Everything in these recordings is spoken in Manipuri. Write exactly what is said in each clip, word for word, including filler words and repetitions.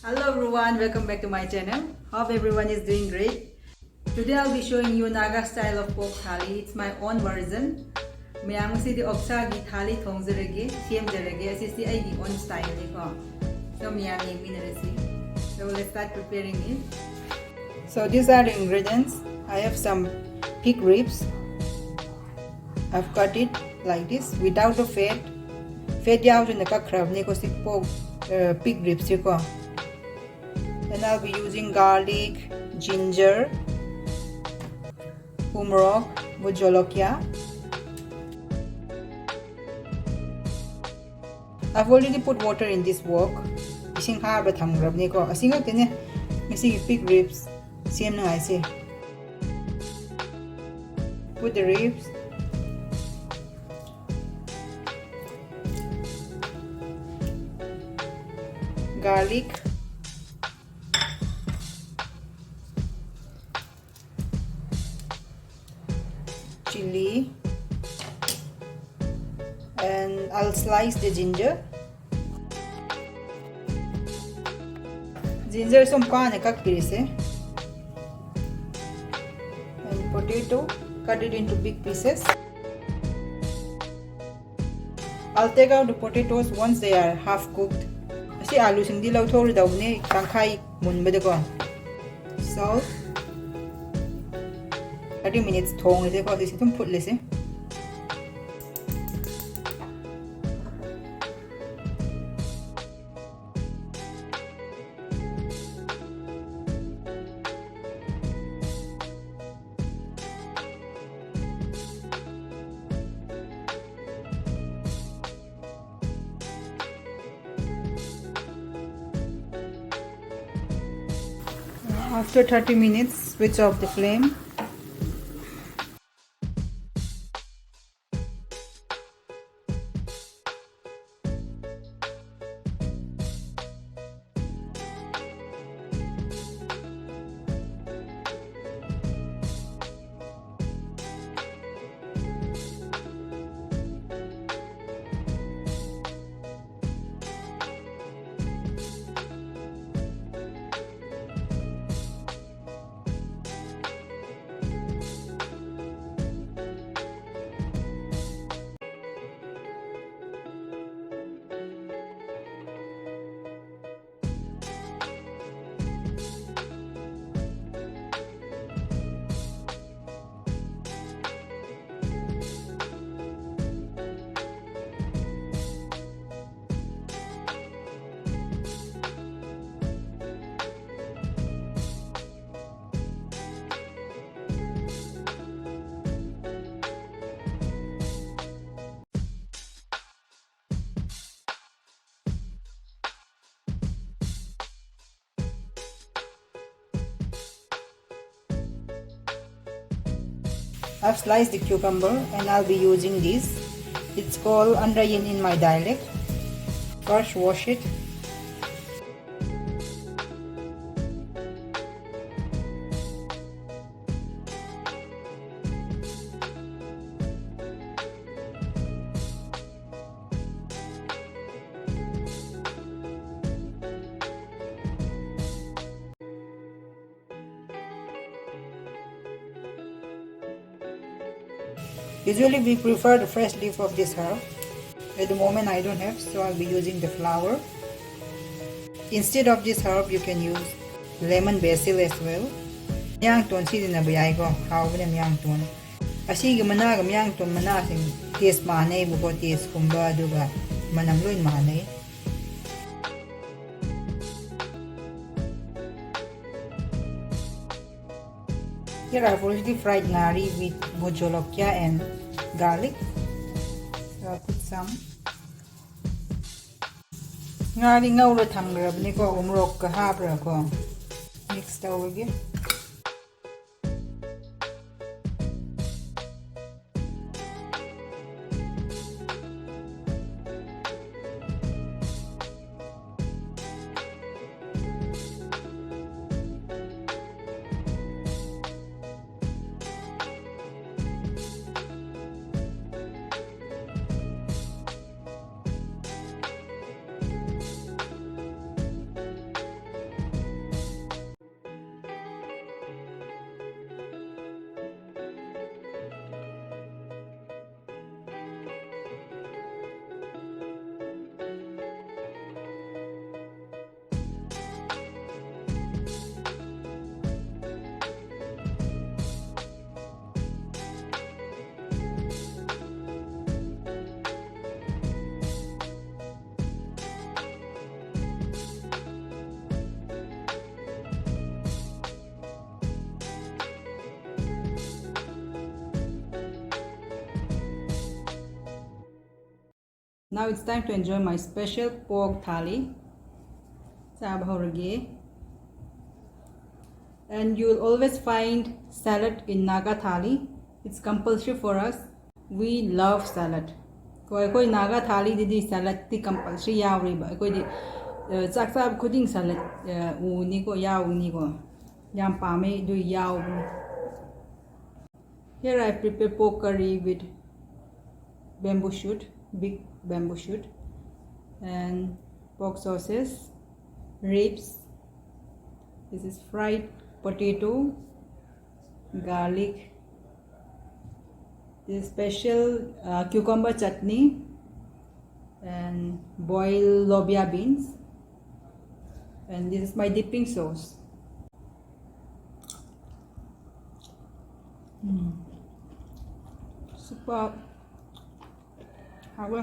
Hello everyone, welcome back to my channel. Hope everyone is doing great. Today I'll be showing you Naga style of pork thali. It's my own version. ꯃꯌꯥꯝ, ꯉꯁꯤꯗꯤ ꯑꯣꯛꯁꯥꯒꯤ ꯊꯥꯂꯤ ꯊꯣꯡꯖꯔꯒꯦ, ꯁꯦꯝꯖꯔꯒꯦ꯫ ꯑꯁꯤꯁꯤ ꯑꯩꯒꯤ own style ꯅꯤꯀꯣ꯫ So ꯃꯌꯥꯝ ꯌꯦꯡꯃꯤꯟꯅꯔꯁꯤ꯫ So let's start preparing it. So these are the ingredients. I have some pig ribs. I've cut it like this without the fat. Fat ꯌꯥꯎꯗꯅ ꯀꯛꯈ꯭ꯔꯕꯅꯤꯀꯣ ꯁꯤ pork, uh, pig ribs ꯁꯤꯀꯣ꯫ And I'll be using garlic, ginger, ꯎ ꯃꯣꯔꯣꯛ, ꯚꯨꯠ ꯖꯣꯂꯣꯀ꯭ꯌꯥ꯫ I've already put water in this wok. ꯏꯁꯤꯡ ꯍꯥꯞꯄ ꯊꯝꯈ꯭ꯔꯕꯅꯤꯀꯣ꯫ ꯑꯁꯤ ꯉꯥꯛꯇꯅꯦ ꯉꯁꯤꯒꯤ pig ribs ꯁꯦꯝꯅꯉꯥꯏꯁꯦ꯫ Put the ribs, garlic, chili, and I'll slice the ginger. Ginger ꯁꯨꯝ ꯄꯥꯅ ꯀꯛꯄꯤꯔꯤꯁꯦ꯫ And potato, cut it into big pieces. I'll take out the potatoes once they are half cooked. ꯑꯁꯤ ꯑꯥꯂꯨꯁꯤꯡꯗꯤ ꯂꯧꯊꯣꯛꯂꯗꯧꯕꯅꯦ ꯇꯪꯈꯥꯏ ꯃꯨꯟꯕꯗꯀꯣ꯫ So, thirty minutes ꯊꯣꯡꯂꯁꯦꯀꯣ, ꯑꯁꯤꯁꯦ ꯑꯗꯨꯝ ꯐꯨꯠꯂꯁꯦ꯫ After thirty minutes, switch off the flame. I've sliced the cucumber and I'll be using this. It's called anrayin in my dialect. First wash it. Usually we prefer the fresh leaf of this herb. At the moment I don't have, so I'll be using the flower. Instead of this herb, you can use lemon basil as well. ꯃꯌꯥꯡꯇꯣꯟ ꯁꯤꯖꯤꯟꯅꯕ ꯌꯥꯏꯀꯣ, ꯍꯥꯎꯕꯅꯦ ꯃꯌꯥꯡꯇꯣꯟ꯫ ꯑꯁꯤꯒꯤ ꯃꯅꯥꯒ ꯃꯌꯥꯡꯇꯣꯟ ꯃꯅꯥꯁꯤꯡ taste ꯃꯥꯟꯅꯩꯕꯀꯣ, taste ꯀꯨꯝꯕ ꯑꯗꯨꯒ ꯃꯅꯝ ꯂꯣꯏ ꯃꯥꯟꯅꯩ꯫ Here I've already fried ngari with bhut jolokia and garlic. So I'll put some. ꯉꯥꯔꯤ ꯉꯧꯔ ꯊꯝꯈ꯭ꯔꯕꯅꯤꯀꯣ, ꯎꯃꯣꯔꯣꯛꯀ ꯍꯥꯞꯄ꯭ꯔꯀꯣ, mix ꯇꯧꯔꯒꯦ꯫ Now it's time to enjoy my special pork thali. ꯆꯥꯕ ꯍꯧꯔꯒꯦ꯫ And you will always find salad in Naga thali. It's compulsory for us. We love salad. ꯀꯣ ꯑꯩꯈꯣꯏ ꯅꯥꯒꯥ ꯊꯥꯂꯤꯗꯗꯤ ꯁꯦꯂꯠꯇꯤ ꯀꯝꯄꯜꯁꯔꯤ ꯌꯥꯎꯔꯤꯕ꯫ ꯑꯩꯈꯣꯏꯗꯤ ꯑ, ꯆꯥꯛ ꯆꯥꯕ ꯈꯨꯗꯤꯡ ꯁꯦꯂꯠ ꯑ, ꯎꯅꯤꯀꯣ, ꯌꯥꯎꯅꯤꯀꯣ꯫ ꯌꯥꯝ ꯄꯥꯝꯃꯦ ꯑꯗꯨ ꯌꯥꯎꯕꯅꯤ꯫ Here I prepare pork curry with bamboo shoot, big bamboo shoot, and pork sauces, ribs. This is fried potato, garlic, this special uh, cucumber chutney, and boiled lobia beans. And this is my dipping sauce. Mm. Super. ꯍꯥꯎꯋꯦ꯫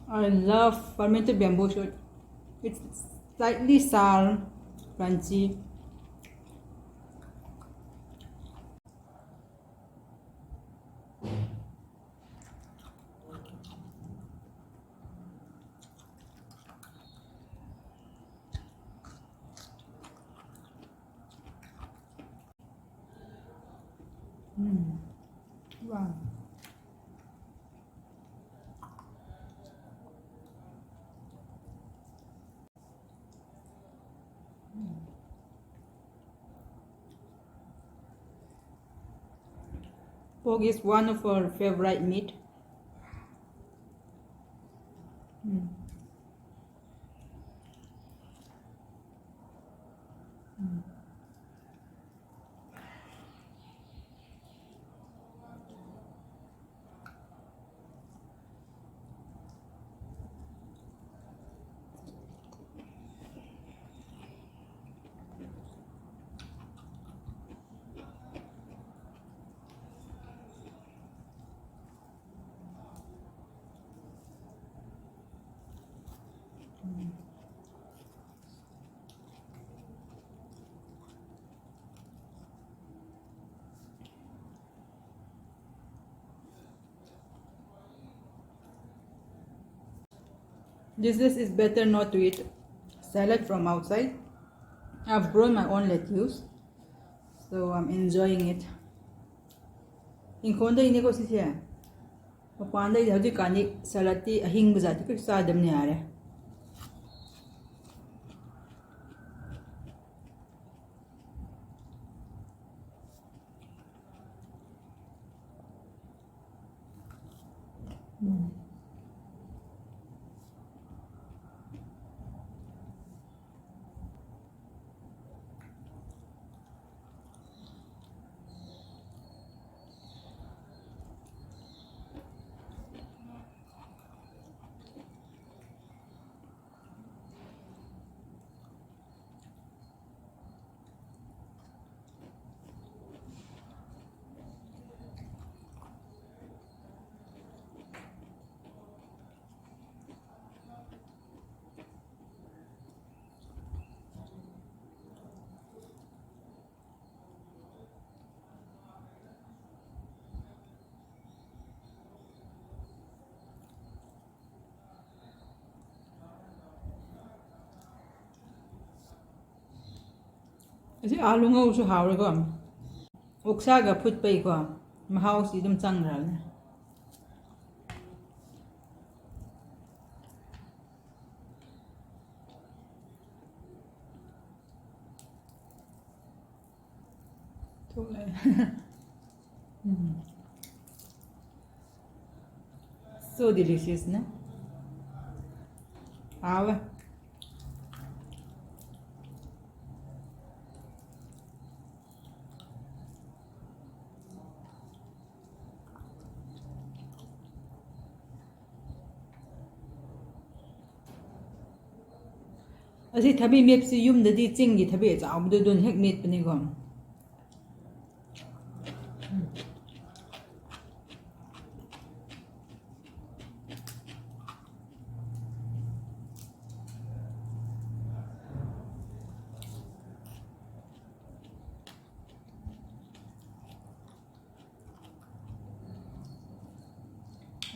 I love fermented bamboo shoot. It's slightly sour, crunchy. Mm. Wow. Pork is one of our favorite meat. Mm. Mm. This is, is better not to eat salad from outside. I've grown my own lettuce. So I'm enjoying it. ꯏꯪꯈꯣꯜꯗꯩꯅꯦꯀꯣ ꯁꯤꯁꯦ꯫ ꯃꯄꯥꯟꯗꯩꯗꯤ ꯍꯧꯖꯤꯛꯀꯥꯟꯗꯤ ꯁꯂꯠꯇꯤ ꯑꯍꯤꯡꯕ ꯖꯥꯠꯇꯤ ꯀꯩꯁꯨ ꯆꯥꯗꯕꯅ ꯌꯥꯔꯦ꯫ ꯑꯁꯤ ꯑꯥꯂꯨ ꯉꯧꯔꯁꯨ ꯍꯥꯎꯔꯦꯀꯣ꯫ ꯑꯣꯛꯁꯥꯒ ꯐꯨꯠꯄꯩꯀꯣ ꯃꯍꯥꯎꯁꯤ ꯑꯗꯨꯝ ꯆꯪꯈ꯭ꯔꯕꯅꯦ꯫ ꯊꯣꯛꯂꯛꯑꯦ꯫ ꯎꯝ꯫ So delicious ꯅꯦ꯫ ꯍꯥꯎꯋꯦ꯫ ꯑꯁꯤ ꯊꯕꯤ ꯃꯦꯠꯄꯁꯤ ꯌꯨꯝꯗꯗꯤ ꯆꯤꯡꯒꯤ ꯊꯕꯤ ꯑꯆꯧꯕꯗꯨ ꯑꯗꯨꯅ ꯍꯦꯛ ꯃꯦꯠꯄꯅꯤꯀꯣ꯫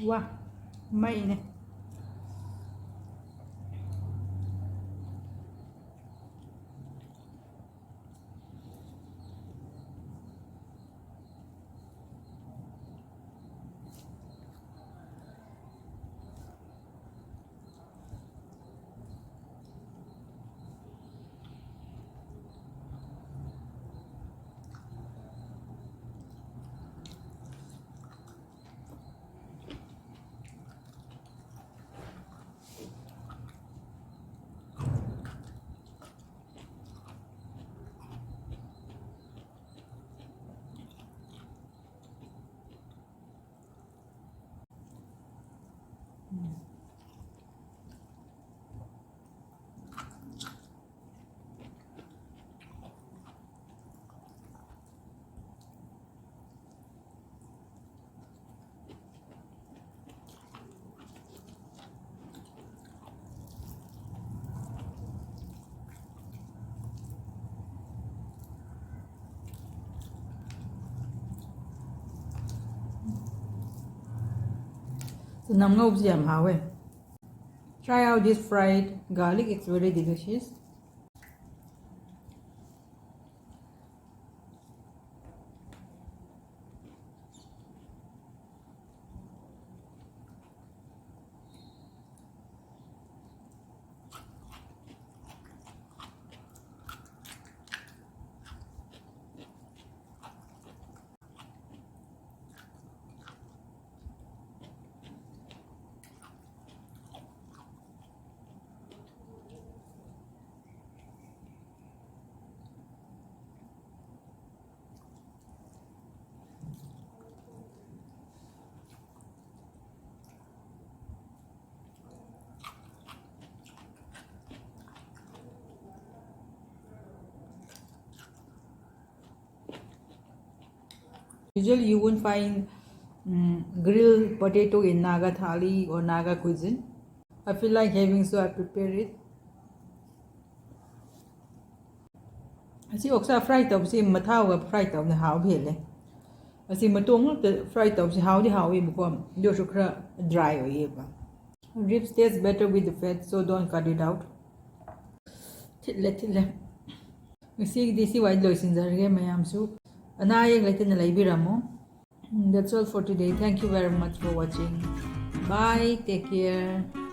ꯋꯥ, ꯃꯩꯅꯦ꯫ ꯆꯅꯝ ꯉꯧꯕꯁꯦ ꯌꯥꯝ ꯍꯥꯎꯋꯦ. Try out this fried garlic, it's very delicious. Usually you won't find, mm, grilled potato in Naga thali or Naga cuisine. I feel like having, so I prepare it. ꯑꯁꯤ ꯑꯣꯛꯁꯥ fry ꯇꯧꯕꯁꯤ ꯃꯊꯥꯎꯒ fry ꯇꯧꯕꯅ ꯍꯥꯎꯕ ꯍꯦꯜꯂꯦ. ꯑꯁꯤ ꯃꯇꯣꯡ ꯉꯥꯛꯇ fry ꯇꯧꯕꯁꯤ ꯍꯥꯎꯗꯤ ꯍꯥꯎꯋꯦꯕꯀꯣ, ꯑꯗꯨ ꯑꯣꯏꯔꯁꯨ ꯈꯔ dry ꯑꯣꯏꯌꯦꯕ. Ribs taste better with the fat, so don't cut it out. ꯊꯤꯠꯂꯦ, ꯊꯤꯠꯂꯦ. ꯉꯁꯤꯒꯤꯗꯤ ꯁꯤ ꯋꯥꯏ ꯂꯣꯏꯁꯤꯟꯖꯔꯒꯦ ꯃꯌꯥꯝꯁꯨ. ꯑꯅꯥ ꯑꯌꯦꯛ ꯂꯩꯇꯅ ꯂꯩꯕꯤꯔꯝꯃꯣ. That's all for today. Thank you very much for watching. Bye. Take care.